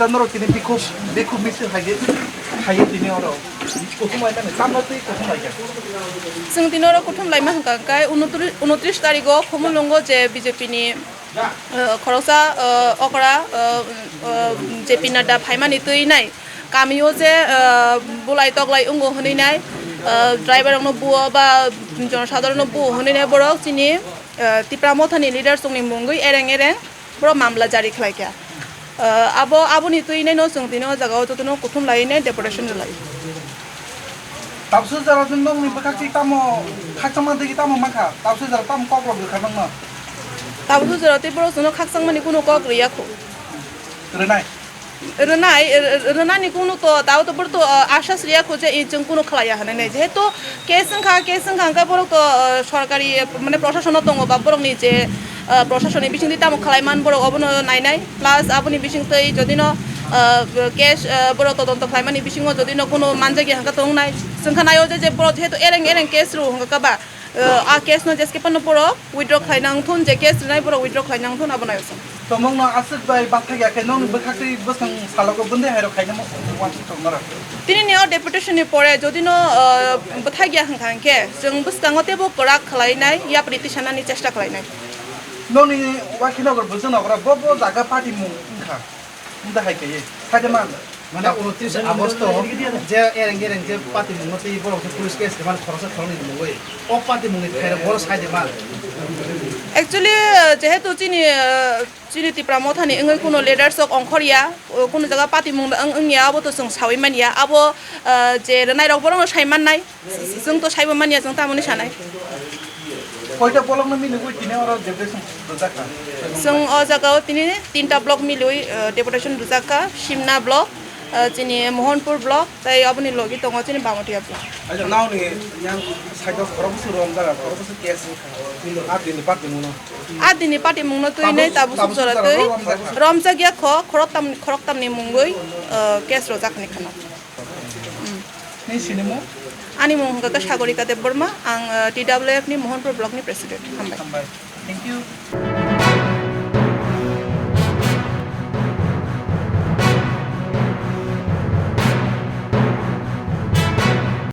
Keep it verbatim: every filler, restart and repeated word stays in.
Norok tini bikhuk, bikhuk misil hai, hai tini oro. Kuthum lai mani, tamno twi kuthum lai kha. Chwng tini oro kuthum laima hwnkha khe unotri-, unotris tarigo Khumulwngo je B J P ni, uh, khoroksa, uh, okra, uh, uh, J P Nadda phaimani twi nai. Kamio je, uh, bulai toklai wngo hwnwi nai, uh, driver rokno buo ba jonosadharon no buo hwnwi nai borok chini, uh, Tipra Mothani leaders rokni mungwi ereng ereng borok mamla jari khlai kha. Uh, abo, aboni twi nai no chwng tini o jaga o jotono kuthum lai nai deputation rwlai. Tabsu jora nokni bwkhak twi tamo khakchangma twi tamo mankha, tabsu jora tamo kok rok rwkha nokno. Tabsu jora tei borok chwngno khakchangmani kunu kok rwya kho. Rwnai. Rwnai, r-, r-, rwnani kunu to, tao to borok to, uh, asas riya kho je, i chwng kunu khlaiya hwnwi nai. Jehetu case wngkha, case wngkha hwnkhe borok to, uh, sorkari, uh, mane, proshasono tongo ba borokni je, uh, prosasoni bisingtwi tamo khlai man borok obono nainai. Plus aboni bisingtwi jodi no, uh, case, uh, borok todonto khlaimani bisingo jodi no kunu manjakya hwnkhe to wngnai. Chwng kha naio je, je borok jehetu ereng ereng case rw hwnkha ba, uh, a case no jeskhe phano borok withdraw khlai nang thun, je case rwnai borok withdraw khlai nang thun abo naio chwng. Tomongno aswk bai bathakya khe nokni bwkhaktwi bwskang salogo bwndwi hairok khainai mo wansuk tongmarok. Tini ni o deputation ni pore jodi no, uh, bwthakya hwnkha hwnkhe chwng bwskango teibo kwrak khlainai, yapri tisanani chesta khlainai. Nokni wakhinagar bwswk nokra bo bo jaga party mung wngkha. Wngda hai khe, sai de man. Mane unotris August o je ereng ereng je party mungno twi borok je police case de man khoroksa khoroknwi mungwi. O party mungni phairok boro sai de man. Actually, uh, jehetu chini, uh, chini Tipra Mothani wngwi kuno leaders rok ongkhorya, uh, kuno jaga party mung wng-, wngya, abo to chwng sawi manya. Abo, uh, je rwnairok borokno sai mannai. Chwng to saibo manya, chwng tamoni sanai. Koita block no milwi tini oro deputation rwjak kha? Chwng o jaga o tini tinta block milwi, uh, deputation rwjak kha, Simna block, uh, chini Mohanpur block, tei aboni logi tongo chini Bamatia block. Aja naoni yang side o khorok bwswk rom jaga, khorok bwswk case wngkha. A dini party mungno. A dini party mungno twi nei tabuk suk jora twi romjak kha. Romjak ya kho, khorok tam, khorok tamni mungwi, uh, case rwjak ni khano. Ni sinimung? Ani mung hwnkha khe Sagorika Debbarma, ang, uh, T W F ni Mohanpur block ni president. Hambai. Hambai. Thank you.